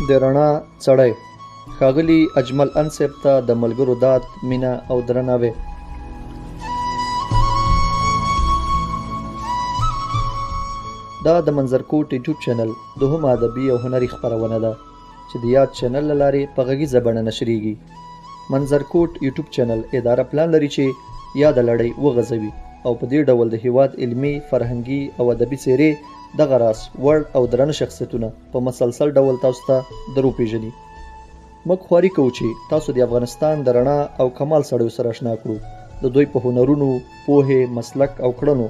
د رڼا څړی ښاغلي اجمل ان صاحب ته د ملګرو داد، مینه او درناوی. دا د منظرکوټ یوټیوب چینل دوهمه ادبي او هنري خپرونه ده چې د یاد چینل له لارې په غږیزه بڼه نشریږي. منظرکوټ یوټیوب چینل اداره پلان لري چې یاده لړۍ وغځوي او په دې ډول د هیواد علمي، فرهنګي او ادبي څیرې دغه راز وړ او درانه شخصیتونه په مسلسل ډول تاسو ته دروپیژني. موږ خواري کوو چې تاسو د افغانستان د رڼا او کمال سړیو سره اشنا کړو، د دوی په هنرونو، پوهې، مسلک او کړنو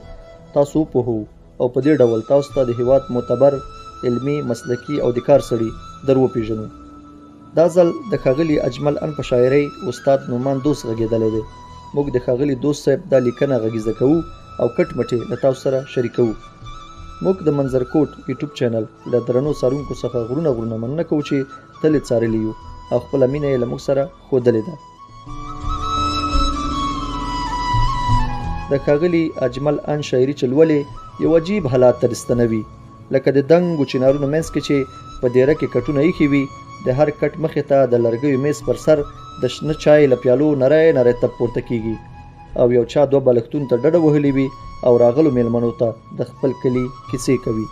تاسو وپوهوو او په دې ډول تاسو ته د هیواد معتبر، علمي، مسلکي او د کار سړي در وپیژنو. دا ځل د ښاغلي اجمل ان په شاعرۍ استاد نعمان دوست غږېدلی دی. موږ د ښاغلي دوست صاحب دا لیکنه غږیزه کوو او کټ مټ یې له تاسو سره شریکوو. موږ د منظرکوټ یوټیوب چینل له درنو څارونکو څخه غرونه غرونه مننه کوو چې تل یې څارلي یو او خپله مینه یې له موږ سره ښودلې ده. د ښاغلي اجمل ان شاعري چې لولې یو عجیب حالات ته دې ستنوي، لکه د دنګو چنارونو منځ کې چې په دېره کې کټونه ایښي وي، د هر کټ مخې ته د لرګیو میز پر سر د شنه چای له پیالو نری نری تپ پورته کیږي او یو چا دوه بالښتونو ته ډډه وهلې وي او راغلو میلمنو ته د خپل کلي کیسې کوي.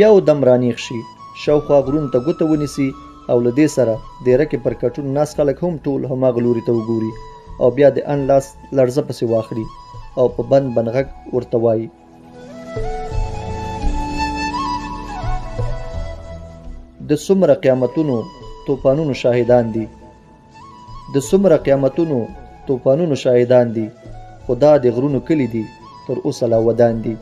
یو دم رانیغ شي، شاوخوا غرونو ته ګوته ونیسي او له دې سره دېره کې پر کټونو ناست خلک هم ټول هماغه لوري ته وګوري او بیا د ان لاس لړزه پسې واخلي او په بند بند غږ ورته وایي. د څومره قیامتونو توپانونو شاهدان دي، د څومره قیامتونو توپانونو شاهدان دي، خو دا د غرونو کلي دي تر اوسه لا ودان دي.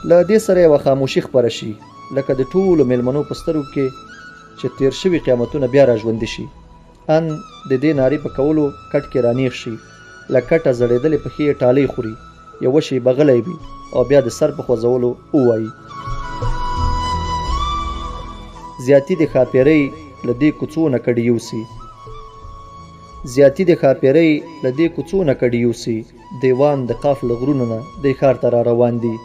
له دې سره یوه خاموشي خپره شي، لکه د ټولو میلمنو په سترګو کې چې تیر شوي قیامتونه بیا را ژوندي شي. ان د دې نارې په کولو کټ کې رانیغ شي، له کټه ځړېدلې پښې یې ټالۍ خوري، یوه شېبه غلی وي او بیا د سر په خوځولو ووایي. زیاتي د ښاپېرۍ له دې کوڅو نه کډې یوسي، زیاتي د ښاپېرۍ له دې کوڅو نه کډې یوسي، دیوان د قاف له غرونو نه دې ښار ته را روان دي.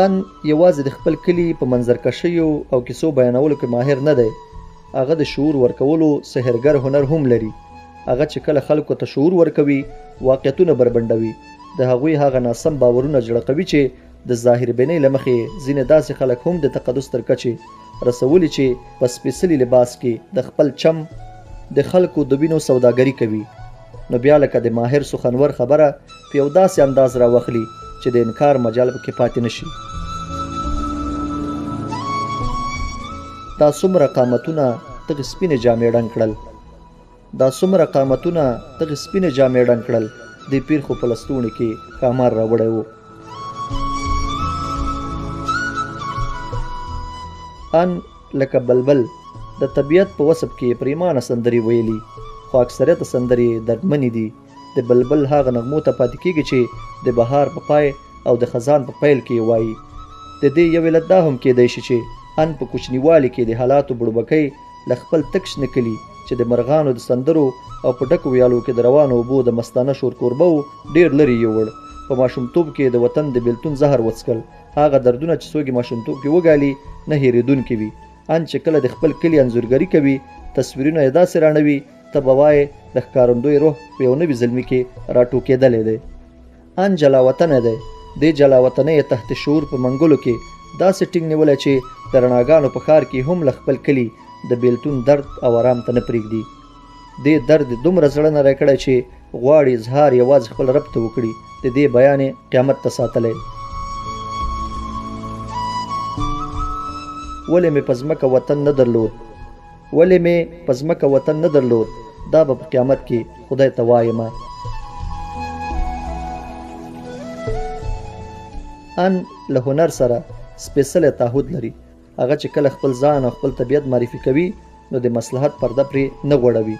ان یوازې د خپل کلي په منظرکشیو او کیسو بیانولو کې ماهر نه دی، هغه د شعور ورکولو سحرګر هنر هم لري. هغه چې کله خلکو ته شعور ورکوي، واقعیتونه بربنډوي، د هغوی هغه ناسم باورونه جړقوي چې د ظاهر بینۍ له مخې یې ځینې داسې خلک هم د تقدس تر کچې رسولي چې په سپېڅلي لباس کې د خپل چم د خلکو د وینو سوداګري کوي. نو بیا لکه د ماهر سخنور خبره په یو داسې انداز راوخلي چې د انکار مجال پکې پاتې نشي. دا څومره قامتونه دغې سپینې جامې ړنګ کړل، دا څومره قامتونه دغې سپینې جامې ړنګ کړل، دې پیر خو په لستوڼي کې ښامار راوړی و. ان لکه بلبل د طبیعت په وصف کې یې پریمانه سندرې ویلي، خو اکثریت سندرې یې دردمنې دي. د بلبل هغه نغمو ته پاتې کیږي چې د بهار په پای او د خزان په پیل کې یې وایي. د دې یو علت دا هم کیدای شي چې ان په کوچنیوالي کې د حالاتو بړبکۍ له خپل تک شنه کلي چې د مرغانو د سندرو او په ډکو ویالو کې د روانو اوبو د مستانه شور کوربه و، ډېر لرې یووړ. په ماشومتوب کې یې د وطن د بېلتون زهر وڅکل. هغه دردونه چې څوک یې ماشومتوب کې وګالي، نه هېرېدونکي وي. ان چې کله د خپل کلي انځورګري کوي، تصویرونه یې داسې راڼه وي، ته به وایې د ښکارندوی روح په یو نوي زلمي کې راټوکېدلی دی. ان جلاوطنه دی. دې جلاوطنۍ یې تحت شعور په منګولو کې داسې ټینګ نیولی چې د رڼاګانو په ښار کې هم له خپل کلي د بېلتون درد او ارام ته نه پرېږدي. دې درد یې دومره زړه نری کړی چې غواړي اظهار یوازې خپل رب ته وکړي، د دې بیان یې قیامت ته ساتلی. ولې مې په ځمکه وطن نه درلود، ولې مې په ځمکه وطن نه درلود، دا به په قیامت کې خدای ته وایم. ان له هنر سره سپېڅلی تعهد لري. هغه چې کله خپل ځان او خپل طبیعت معرفي کوي نو د مصلحت پرده پرې نه غوړوي.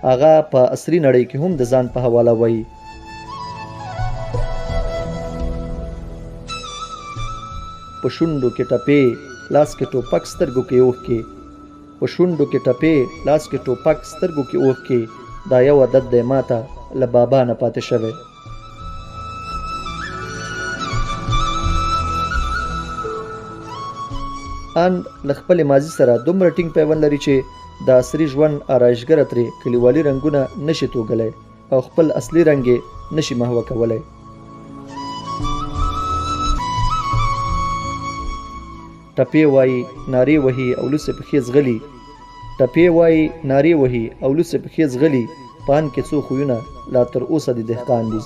هغه په عصري نړۍ کې هم د ځان په حواله وایي. په شونډو کې ټپې، لاس کې ټوپک، سترګو کې اوښکې. په شونډو کې ټپې، لاس کې ټوپک، سترګو کې اوښکې، دا یو عادت دی ماته له بابا نه پاتې شوی. اند له خپلې ماضي سره دومره ټینګ پیوند لري چې د عصري ژوند آرایشګره ترې کلیوالي رنګونه نشي توږلی او خپل اصلي رنګ یې نشي محوه کولی. ټپې وایي، نارې وهي او لوڅې پښې ځغلي. ټپې وایي، نارې وهي او لوڅې پښې ځغلي، په اند کې څو خویونه لا تر اوسه د دهقان دي.